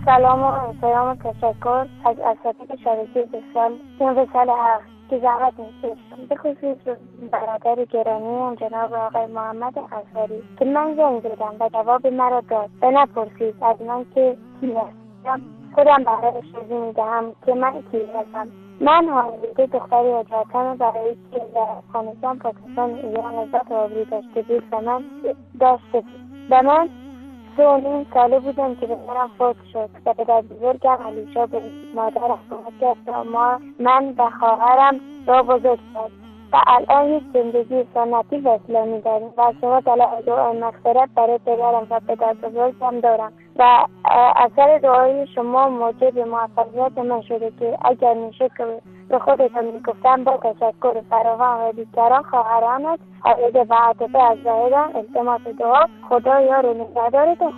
سلام و احترام و تشکر از اساتید شبکه وصال حق که زحمت می‌کشند، به خصوص برادر گرامی جناب آقای محمد انصاری که من زنگ زدم و جواب مرا داد و نپرسید از من که کی هستم. خودم برایش توضیح می‌دهم که من کی هستم. من حامله دختری اجرتم برای که در افغانستان، پاکستان، ایران عزت و آبرو داشته بود و من داشته بود و من 3.5 ساله بودم که پدرم فوت شد و پدر بزرگم علیشا به مادرم کمک کرد تا من و خواهرم را بزرگ کرد و الان یک زندگی سنتی و اسلامی داریم و از شما طلب دعای مغفرت برای پدرم و پدر بزرگم دارم و اثر دعای شما موجب موفقیت من شده که اگر میشد که به خودتان میگفتم با تشکر فراوان و بیکران خواهرانت عقیده و عاطفه از زاهدان التماس دعا. خدا یار و نگهدارتون.